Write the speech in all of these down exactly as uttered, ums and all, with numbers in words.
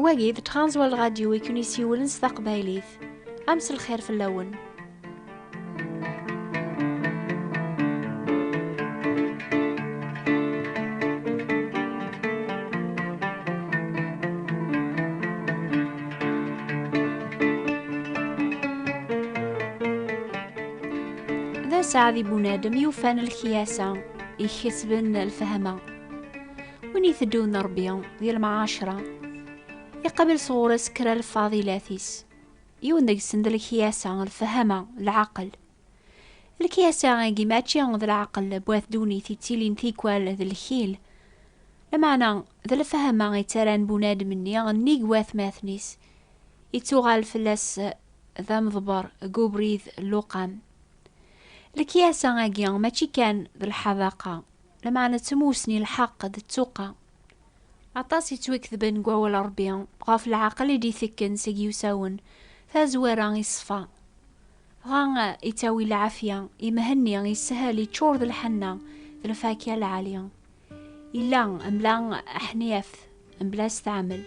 Wagi d Transworld Radio i ken-isiwlen s taqbaylit. Am s lxir fell-awen. D aseɛd i bunadem yufan lekyasa ikesben lfehma. Win iteddun Ṛebbi di lemɛacra, iqabel sɣur-s kra lfadilat-is. Yiwen deg-sen d lekyasa, lfehma, lɛaqel. Lekyasa-agi mačči d lɛaqel n wat ddunit ittilin tikwal d lkil. Lameɛna d lfehma ittarran bunadem-nni nnig watmaten-is, ittuɣal fell-as d ameḍber deg ubrid n luqam. Lekyasa-agi mačči kan d lḥadaqa, lameɛna d tmusni, lḥeqq d ttuqa. Aṭas yettwaketben deg wawal n Ṛebbi ɣef lɛaqel i d-itekken seg yiwsawen, tazwara iṣfa. Dɣa ittawi lɛafya i Mhenni, yeshel, yeččur d lḥenna d lfakya lɛali. Yella mebla aḥniyaf, mebla asteɛmel.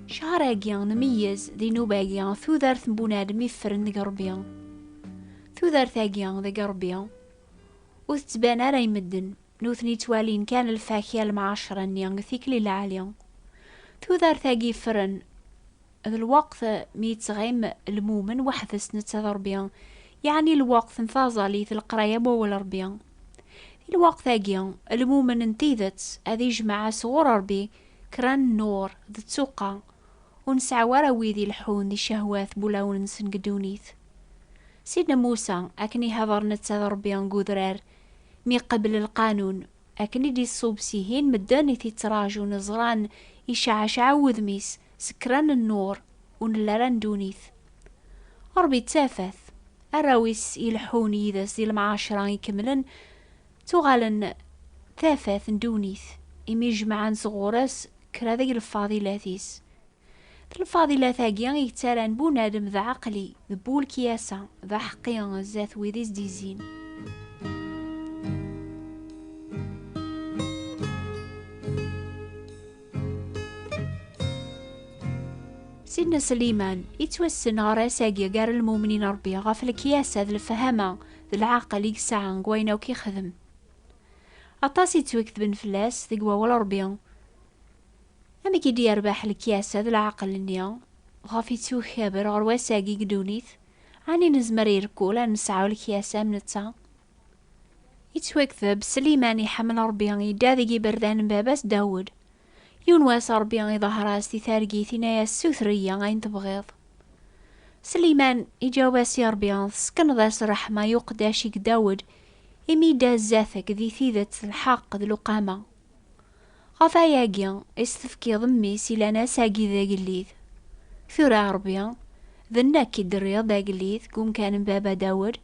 Ccher-agi nmeyyez di nnuba-agi, tudert n bunadem iffren deg Ṛebbi. Tudert-agi deg Ṛebbi ur tettban ara i medden, nutni ttwalin kan lfakya lemɛacra-nni deg tikli lɛali. Tudert-agi iffren d lweqt mi yettɣim lmumen weḥd-s netta d Ṛebbi, yeɛni lweqt n taẓallit, leqraya n wawal Ṛebbi. Di lweqt-agi, lmumen n tidet ad ijmeɛ sɣur Ṛebbi kra n nnur d ttuqa, ur nesɛi ara wid ileḥḥun di ccehwat n wulawen-nsen deg ddunit. Sidna Musa, akken ihder netta d Ṛebbi deg udrar, mi iqebbel lqanun, akken i d-iṣub s ihin medden i t-ittraǧun ẓran iceɛceɛ wudem-is s kra n nnur ur nelli ara n ddunit. Ṛebbi d tafat, arraw-is ileḥḥun yid-s di lemɛacra ikemlen, ttuɣalen d tafat n ddunit, imi jemɛen sɣur-s kra deg lfadilat-is. D lfadilat-agi i yettarran bunadem d aɛeqli, d bu lekyasa, d aḥeqqi zdat wid i s-d-izzin. Sidna Sliman, ittwassen ɣer ass-agi gar lmumnin n Ṛebbi ɣef lekyasa d lefhama d lɛaqel i yesɛa deg wayen akk ixdem. Aṭas i ttwaketben fell-as deg wawal Ṛebbi. Amek i d-yerbeḥ lekyasa d leɛqel-nni ɣef ittukaber ɣer wass-agi deg ddunit? Ɛni nezmer i rkul ad nesɛu lekyasa am netta? Ittwakteb, Sliman iḥemmel Ṛebbi, yedda deg iberdan n baba-s Dawed. Yiwen wass Ṛebbi iḍher-as di targit, yenna-yas: "Suter-iyi ayen tebɣiḍ." Sliman iǧaweb-as i Ṛebbi: "Tessekneḍ-as ṛṛeḥma i uqeddac-ik Dawed, imi yedda zdat-k di tidet, lḥeqq d lewqama. Ɣef wayagi i s-tefkiḍ mmi-s ilan ass-agi d agellid. Tura a Ṛebbi, d nekk i d-terriḍ d agellid deg umkan n baba Dawed,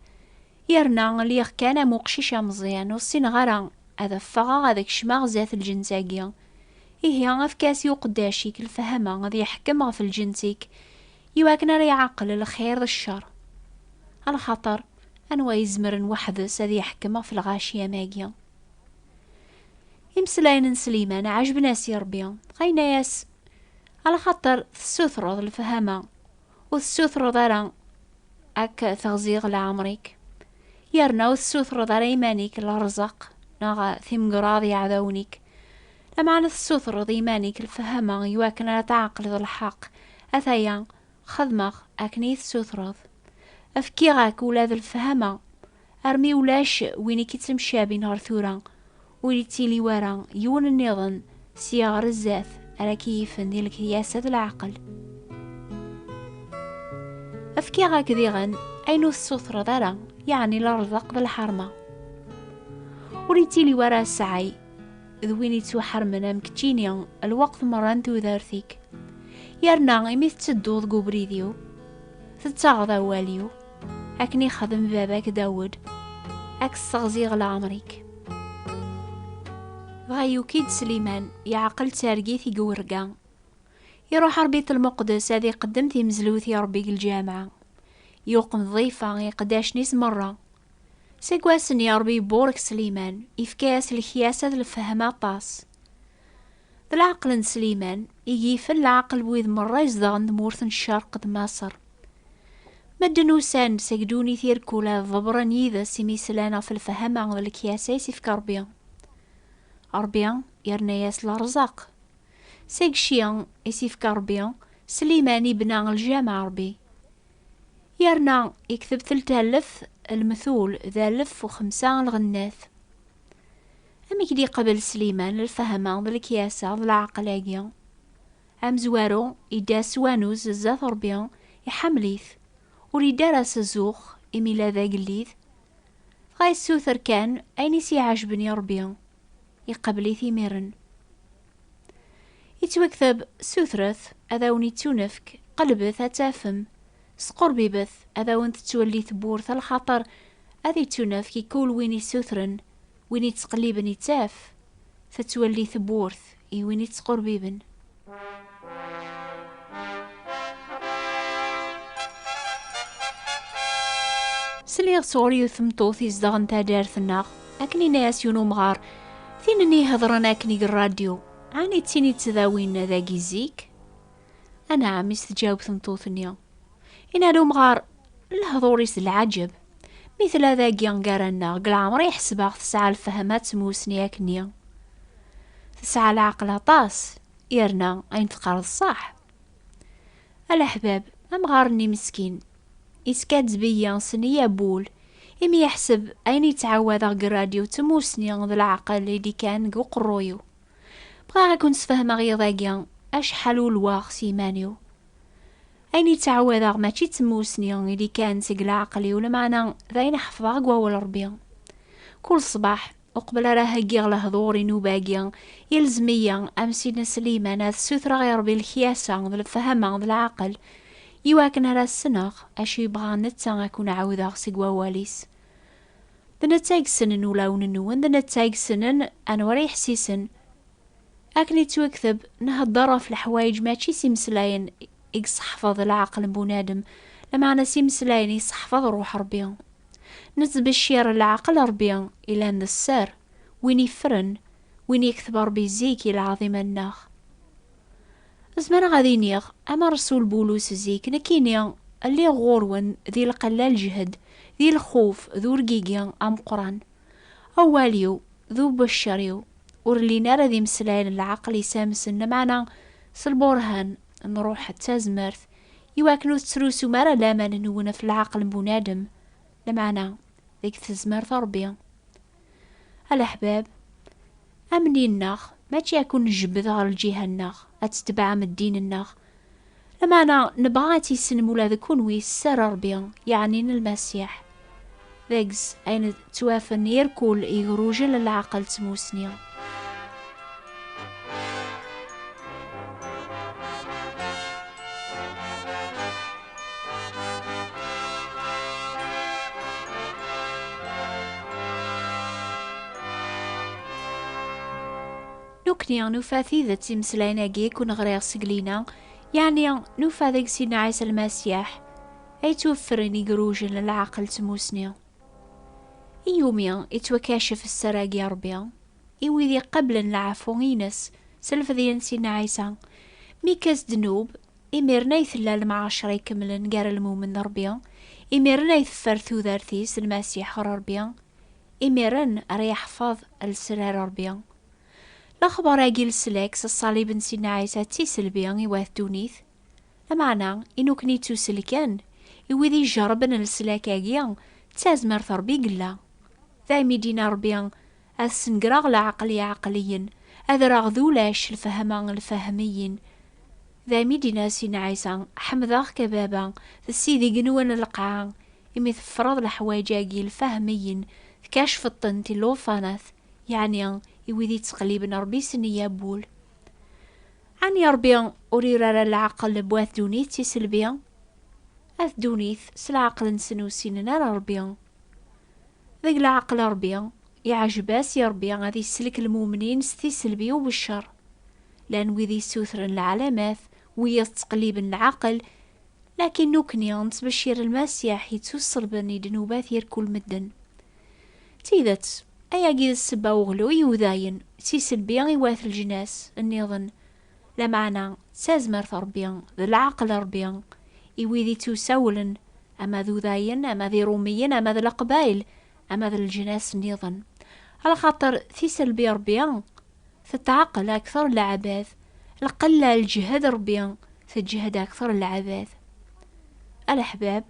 yerna lliɣ kan am uqcic ameẓyan, ur ssineɣ ara ad ffɣeɣ ad kecmeɣ zdat lǧens-agi. Ihi efk-as i uqeddac-ik lefhama ad yeḥkem ɣef lǧens-ik, iwakken ara iɛqel lxir d ccer. Alaxaṭer anwa izemren weḥd-s ad yeḥkem ɣef lɣaci am agi?" Imeslayen n Sliman ɛejben-as i Ṛebbi, dɣa yenna-yas: "Alaxaṭer tessutreḍ lefhama, ur tessutreḍ ara ad k-teɣziɣ leɛmer-ik. Yerna ur tessutreḍ ara iman-ik lerẓaq neɣ timegraḍ i yeɛdawen-ik. Lameɛna tessutreḍ iman-ik lefhama iwakken ara tɛeqleḍ lḥeqq. Ataya, xedmeɣ akken i tessutreḍ. Fkiɣ-ak ula d lefhama, armi ulac win i k-ittemcabin ɣer tura, ur ittili wara yiwen nniḍen sya ɣer zdat ara k-yifen di lekyasa d leɛqel. Fkiɣ-ak diɣen ayen ur tessutreḍ ara, yeɛni lerẓaq d lḥerma. Ur ittili wara sɛay d win ittwaḥermen am keččini lweqt merra n tudert-ik. Yerna imi tettedduḍ deg ubrid-iw, tettaɣeḍ awal-iw, akken ixdem baba-k Dawed, ad k-sseɣziɣ leɛmer-ik." Dɣa yuki-d Sliman, yeɛqel targit i yurga. Iruḥ Ṛebbi Lmuqdes ad iqeddem timezlut i Ṛebbi deg lǧameɛ. Yuqem ḍḍifa i iqeddacen-is merra. Seg wass-nni Ṛebbi iburek Sliman, ifka-yas lekyasa d lfehma aṭas. D leɛqel n Sliman i yifen leɛqel n wid merra izedɣen tmurt n ccerq d Maṣer. Medden usan-d seg ddunit irkul ad ḍebren yid-s imi slan ɣef lfehma d lekyasa i s-ifka Ṛebbi. Ṛebbi yerna-yas leṛzaq. Seg cci i s-ifka Ṛebbi, Sliman ibna lǧameɛ Ṛebbi. Yerna ikteb telt alef lmetul d alef u xemsa lɣennat. Amek d-iqabel Sliman lfehma d lekyasa d leɛqel-agi? Amezwaru idda s wanuz zdat Ṛebbi, iḥemmel-it, ur idda ara s zzux imi yella d agellid. Dɣa yessuter kan ayen i s-iɛejben i Ṛebbi, iqabel-it imiren. Ittwakteb, sutret, ad awen-ittunefk, qelbet, ad tafem, squrbibet, ad awen-tettwelli tewwurt, lxaṭer ad ittunefk i kul win issutren, win ittqelliben ittaf, tettwelli tewwurt i win ittqurbiben. Sliɣ sɣur yiwet tmeṭṭut izedɣen taddart-nneɣ, akken yenna-yas yiwen umɣar, tin-nni iheḍren akken deg rradyu, ɛni d tin i ttdawin dagi zik? Anɛam, i s-tǧaweb tmeṭṭut-nni. Yenna-d umɣar, lehḍur-is d lɛaǧeb. Mi tella dagi gar-aneɣ, deg leɛmer i ḥesbeɣ tesɛa lfehma d tmusni akkenni. Tesɛa leɛqel aṭas, yerna ayen teqqar d ṣṣeḥ. A leḥbab, amɣar-nni meskin, iskaddeb-iyi s nniya n wul, imi yeḥseb ayen yettɛawadeɣ deg rradyu d tmusni d leɛqel i d-ikkan deg uqerruy-iw. Bɣiɣ ad ken-sfehmeɣ iḍ-agi acḥal ulweɣ s yiman-iw. Ayen yettɛawadeɣ mačči d tmusni i d-ikkan seg leɛqel-iw, lameɛna d ayen ḥefḍeɣ deg wawal Ṛebbi. Kul ṣṣbeḥ, uqbel ara heggiɣ lehdur i nnuba-agi, yelzem-iyi, am Sidna Sliman, ad ssutreɣ i Ṛebbi lekyasa d lefhama d leɛqel, iwakken ara ssneɣ acu yebɣa netta ad ken-ɛawdeɣ seg wawal-is. D netta i yessnen ulawen-nwen, d netta i yessnen anwa ara iḥessisen. Akken ittwakteb, nhedder ɣef leḥwayeǧ mačči s imeslayen i yesseḥfaḍ leɛqel n bunadem, lameɛna s imeslayen i yesseḥfaḍ Ṛuḥ Ṛebbi. Nettbeccir leɛqel Ṛebbi ilan d sser, win iffren, win yekteb Ṛebbi zik i lɛaḍima-nneɣ. Zemreɣ ad iniɣ, ama Ṛsul Bulus zik, nekkini lliɣ ɣur-wen di lqella lǧehd, di lxuf d urgigi ameqqran. Awal-iw d ubeccer-iw ur llin ara d imeslayen n leɛqel isamsen, lameɛna s lburhan n Ṛuḥ d tazmert, iwakken ur tettrusum ara laman-nwen ɣef leɛqel n bunadem, lameɛna deg tezmert n Ṛebbi. A leḥbab, amni-nneɣ mačči ad ken-njebbed ɣer lǧiha-nneɣ, ad tetbeɛem ddin-nneɣ. Lameɛna nebɣa ad tt-issnem ula d kunwi s sser n Ṛebbi, yeɛni n Lmasiḥ. Deg-s ayen ttwafen irkul igrujen n leɛqel d tmusni. Nekni nufa tidet imeslayen-agi i ken-ɣriɣ seg lina, yeɛni nufa deg Sidna Ɛisa Lmasiḥ ay ttweffren igrujen n leɛqel d tmusni. I yumi ittwakacef sser-agi Ṛebbi i wid iqablen leɛfu-ines s lfedya n Sidna Ɛisa, mi ikes ddnub, imiren ay tella lemɛacra ikemlen gar lmumen d Ṛebbi, imiren ay teffer tudert-is Lmasiḥ ɣer Ṛebbi, imiren ara yeḥfeḍ lesrar Ṛebbi. Lexbar-agi n leslak s ṣṣalib n Sidna Ɛisa d tiselbi i wat ddunit. Lameɛna, i nukni ttuselken, i wid ijerrben leslak-agi, d tazmert Ṛebbi i yella. Daymi d-yenna Ṛebbi, ad sengreɣ leɛqel iɛeqliyen, ad rreɣ d ulac lfehma lfehmiyin. Daymi d-yenna Sidna Ɛisa, ḥemdeɣ-k a Baba, d Ssid igenwan n lqaɛa, imi teffreḍ leḥwayeǧ-agi lfehmiyin, tkacfeḍ-tent i llufanat, yeɛni i wid yettqelliben Ṛebbi s nniya n wul. Ɛni Ṛebbi ur iri ara leɛqel n wat ddunit d tiselbi? At ddunit s leɛqel-nsen ur ssinen ara Ṛebbi. Deg leɛqel Ṛebbi, iɛjeb-as i Ṛebbi ad isellek lmumnin s tiselbi u beccer. Llan wid yessutren leɛlamat, Wiyaḍ ttqelliben lɛaqel, lakin nekkni nettbeccir Lmasiḥ yettuṣelben i ddnubat irkul medden. D tidet, ayagi d ssebba uɣlu i udayen, d tiselbi i wat leǧnas nniḍen. Lameɛna d tazmert Ṛebbi, d lɛaqel Ṛebbi, i wid ittusawlen, ama d udayen, ama d iṛumiyen, ama d leqbayel, ama d leǧnas nniḍen. Alaxaṭer tiselbi Ṛebbi tetɛeqqel akteṛ n leɛbad, lqella n lǧehd Ṛebbi teǧhed akteṛ n leɛbad. A leḥbab,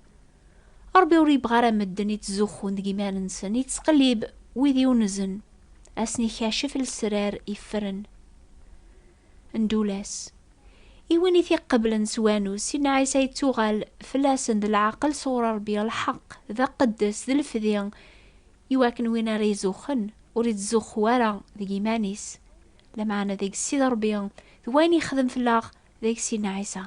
Ṛebbi ur yebɣi ara medden yettzuxxun deg iman-nsen, yettqellib wid yunzen, ad sen-ikacef lesrar iffren. Ndul-as. I win i t-iqeblen s wanus, Sidna Ɛisa yettuɣal fell-asen d leɛqel sɣur Ṛebbi, lḥeqq, d aqeddes, d lefdi, iwakken win ara izuxxen ur ittzuxxu ara deg iman-is, lameɛna deg Ssid Ṛebbi, d wayen yexdem fell-aɣ deg Sidna Ɛisa.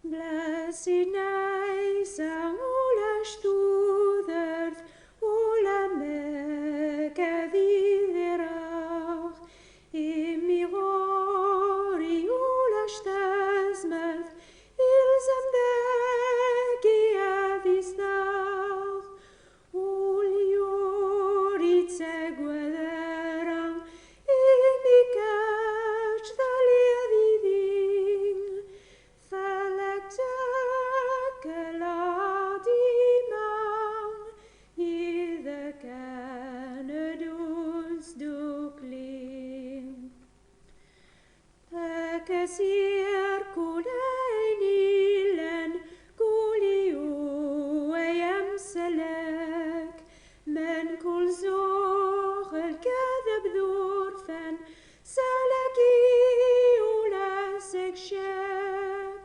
Bla Sidna Ɛisa ulac tudert, ulamek ad idireɣ, imi ɣur-i ulac tazmert, ilzem dagi ad izdeɣ. Ul ur ittagad ara, imi kečč telliḍ yid-i. Fell-ak ttakleɣ dima, yid-k ad neddu sdukli. Ad k-asiɣ kul ayen illan, kul i u ay amsellek, mkul zzux, lkadeb d urfan, salak-i ula seg ccek.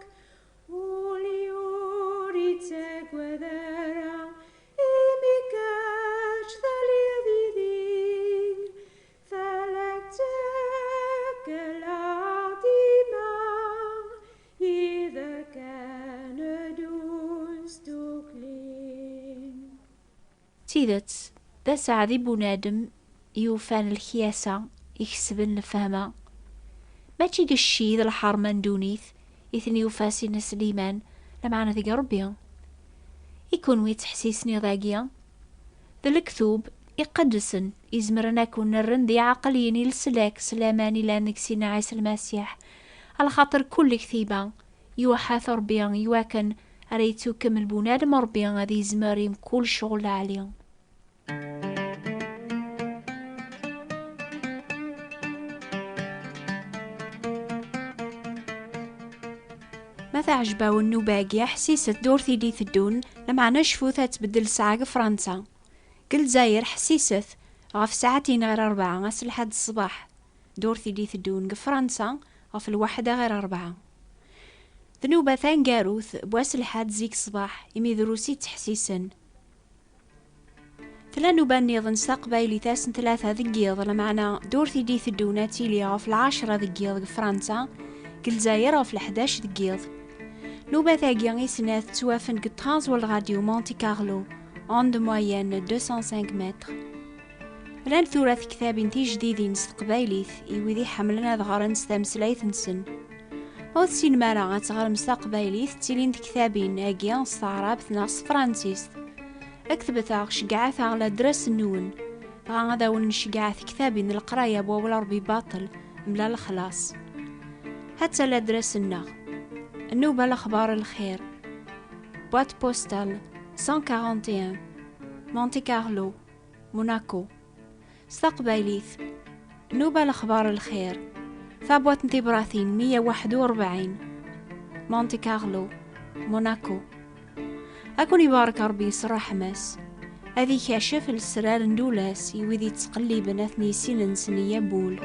Ul ur ittagad ara, imi kečč telliḍ yid-i. Fell-ak ttakleɣ dima, yid-k ad neddu sdukli. D tidet, d aseɛdi bunadem yufan lekyasa ikesben lefhama. Mačči deg cci d lḥerma n ddunit i ten-yufa Sidna Sliman, lameɛna deg Ṛebbi. I kunwi ttḥessisen iḍ-agi? D lektub iqedsen izemren ad ken-rren d iɛeqliyen i leslak s laman ilan deg Sidna Ɛisa Lmasiḥ, alaxaṭer kul lektiba yuḥa-t Ṛebbi iwakken ara yettukemmel bunadem Ṛebbi ad yezmer i mkul ccɣel lɛali. Ma teɛjeb-awen nnuba-agi, ḥsiset ddurt i d-iteddun, lameɛna cfut ad tbeddel ssaɛa deg Fransa. Deg Lezzayer, ḥsiset ɣef ssaɛtin ɣer rebɛa ass Lḥad ṣṣbeḥ. Ddurt i d-iteddun deg Fransa ɣef lwaḥda ɣer rebɛa. D nnuba taneggarut n wass Lḥad zik ṣṣbeḥ, imi drus i ttḥessisen. Tella nnuba nniḍen s taqbaylit ass n tlata deg yiḍ, lameɛna ddurt i d-iteddun ad tili ɣef lɛecra deg yiḍ deg Fransa, deg Lezzayer ɣef leḥdac deg yiḍ. Nnubat-agi i snat ttwafen deg Trans World Radio Monte Carlo, onde moyenne deux cent cinq mètres. Llant tura tektabin tijdidin s teqbaylit i wid iḥemmlen ad ɣren s tameslayt-nsen. Ma ur tessinem ara ad teɣrem s taqbaylit, ttilin tektabin-agi s taɛrabt neɣ s tefransist. Ketbet-aɣ, ceggɛet-aɣ ladres-nwen, dɣa ad awen-nceggeɛ tektabin n leqraya n wawal Ṛebbi baṭel, mebla lexlaṣ. Ha-tt-a ladres-nneɣ. Nnuba lexbar lxir. Boîte postale cent quarante et un, Monte Carlo, Monaco. S taqbaylit, nnuba lexbar lxir, tabwaṭ n tibratin meyya u waḥed u rebɛin, Monte Carlo, Monaco. Ad ken-ibarek Ṛebbi s ṛṛeḥma-s, ad ikacef lesrar n ddula-s i wid yettqelliben ad ten-yessinensen i yabul.